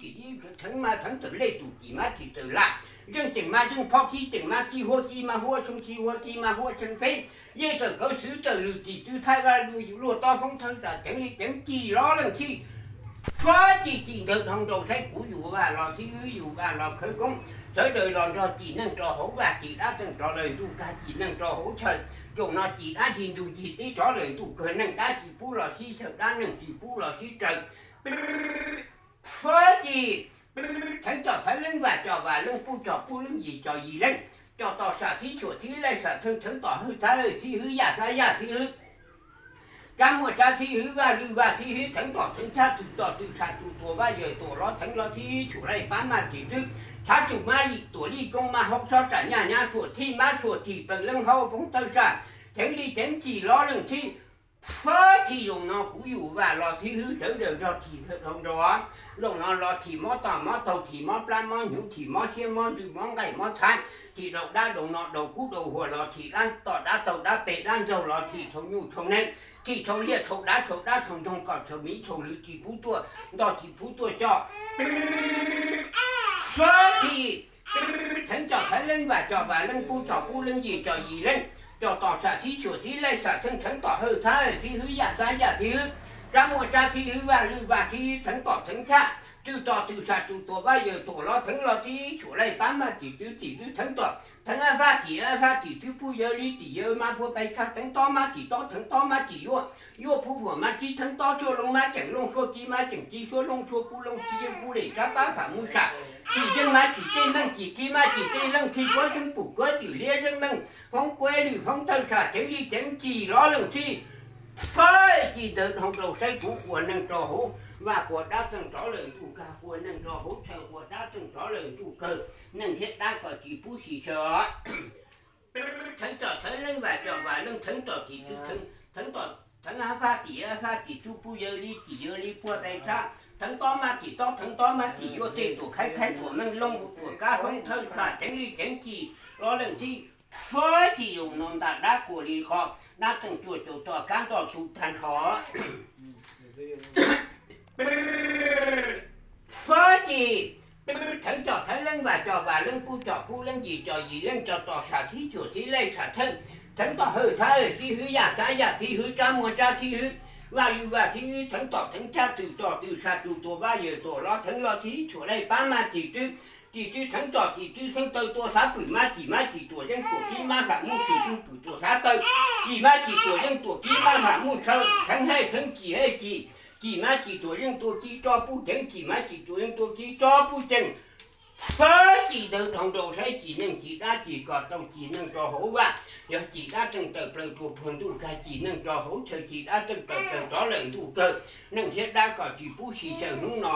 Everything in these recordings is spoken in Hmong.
tim tim theev mas theev tawm lej tus tim mas tim tawm lam, yeej ceem mas yeej phob kib ceem mas kib huab kib mas huab tsheej kib huab kib mas huab tsheej feb, yeej tawm kawv xwv tawm lwm tim twb thaij vaj luaj yus luaj tob foob thawj tas ceev li ceev ci lov leej txhij. Fab ci ci ntawd dhau nraus saib kuv yus vaj los xib hwb yus vaj los khawv koob, sawv daws los nrog ci neej rau hauv vaj ci dab teej rov lawm ntuj kag ci neej rau hauv chaw, zaum no ci dab ci ntug ci teb rov lawm ntuj kawg neej dab ci pub los sib xyaw dab neej ci pub los sib raws. Fab ci theev cov theev leej vam cov vam leej pub cov pub leej yim cov yim leej, cov tom sam thib xyuam thib laij sam theej theev tom hawj thawj thib hwb yaj thab yaj thib hwb, rab muaj rab thib hwb vaj lwj vaj thib hwb theev tom theev tshaj tws tom tws sam tws tuam vaj yawm tuam lov theev lov thib xyuam laij pab maj tim twb, tshav tsum maj yim tuam lij koob maj haub xob tsam nyaj nyab suam thij mab suam thim peem leej hauv foob tawj sam, ceev li ceev ci lov leej txhij. Fab ci zaum no kuv yus vaj los thib hwb sawv daws nrog thim dhau nraus, zaum no los thim mob tog mob taug thim mob plab mob hnyuv thim mob siab mob ntsws mob nqaij mob txhab, thim daus dab daus no daus kub daus huam los thim dab tom dab taug dab pem dab ntsaug los thim tshau nyuj tshau neeg, thim tshau liaj tshau dav tshau dab tshau ntsoog kom tshau miv tshau lwm tsis pub tuaj ntog tsis pub tuaj coj. Fab ci theev cov theev leej vam cov vam leej pub cov pub leej yim cov yim leej, cov tom sam thib xyuam thib laij sam theej theev tom hawj thab thib hwb yaj thab yaj thib hwb, rab muaj rab thib hwb vaj lwj vaj thib hwb theev tom theev tshaj, tws tom tws sam tws tuam vaj yawm tuam lov theev lov thib xyuam laij pab maj tim twb tim twb theev tom theev ab fab tim ab fab tim twb pub yawg li tim yawg maj puag pais tshaj theev tob maj tim tob theev tob maj tim yuaj, yuaj pub puam maj tsib theev tob suab looj maj ceem looj suab kib maj ceem kib suab looj suab pub looj kib yeej pub lem tsab pab fam muj sam, tim yeej maj tim tej meej tim kib maj tim tej leej thij kuab yeej pum kuab tim liab yeej meej foob kuab lwm foob thawj sam ceev li ceev ci lov leej txhij. Fab ci ntawd dhau nraus saib kuv quas neeg rau hauv vaj quas dab teej rov lawm ntuj kag quas neeg rau hauv chaw quas dab teej rov lawm ntuj kawg, neeg thiab dab kom tsis pub xis xyaw. Theev cov theev leej vam cov vam leej theev tom tim twb theev, theev tom theev ab fab tim ab fab tim twb pub yawg li tim yawg li puag pais tshaj, theev tob maj tim tob theev tob maj tim yuaj tej tuam khaib khaib tuam meej looj tuam kab foob thawj sam ceev li ceev ci lov leej txhij. Fab ci zaum no ntam dab kuam li qhov dab teej cuaj caum tom kab nto tu tag nrho. Fab ci theev cov theev leej vam cov vam leej pub cov pub leej yim cov yim leej cov tom sam thib xyuam thib laij sam theej theev tom hawj thab thib hwb yaj thab yaj thib hwb rab muaj rab thib hwb vaj lwj vaj thib hwb theev tom theev tshaj tws tom tws sam tws tuam vaj yawm tuam lov theev lov thib xyuam laij pab maj tim twb tim twb theev tom tim twb theev taw tua xav pwm maj tim maj tim tuam yeej tuam kib maj fam muj tim twb pwm tuam xav taw tim maj tim tuam yeej tuam kib maj fam muj tshaw theev haj theev cim haj cim tim maj tim tuam yeej tuam kib tso pub ceev tim maj tim tuam yeej tuam kib tso pub ceev. Fab ci ntawd dhau nraus saib cim neej cim dab cim kom tau cim neej rau hauv vaj, yog cim dab teej tawm plaws tuag puag ntuj kag cim neej rau hauv chaw cim dab teej tawm plaws rov lawm ntuj kawg, neeg thiab dab kom tsis pub xis xyaw hnub no.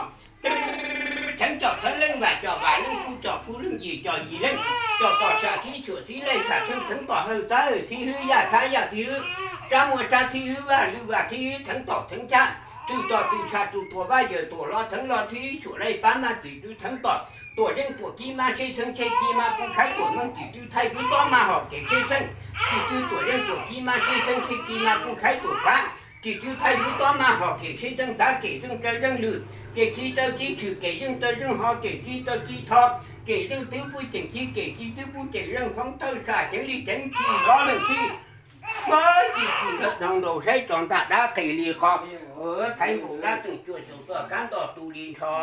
Theev cov theev leej vam cov vam leej pub cov pub leej yim cov yim leej, cov tom sam thib xyuam thib laij sam theej theev tom hawj thab thib hwb yaj thab yaj thib hwb, rab muaj rab thib hwb vaj lwj vaj thib hwb theev tom theev tshaj, tws tom tws sam tws tuam vaj yawm tuam lov theev lov thib xyuam laij pab maj tim twb theev tom tuam yeej tuam kib maj seb theev seb kib maj pub khaib tuam meej tim twb thaij pub tob maj hom kev seb theej tim twb tuam yeej tuam kib maj seb theev seb kib maj pub khaib tuam kab tim twb thaij pub tob maj hom kev seb theej tav kev yeej taw yeej lwm kev kib taw kib tshwm kev yeej taw yeej ho kev kib taw kib tho kev yeej twb pub ceem kib kev kib twb pub ceem yeej foob thawj sam ceev li ceev ci lov leej txhij. Fab ci ci ntawd dhau nraus saib tso ntam dab qis li qhov thaiv nkaus dab teej cuaj caum tom kab nto tu li nrho.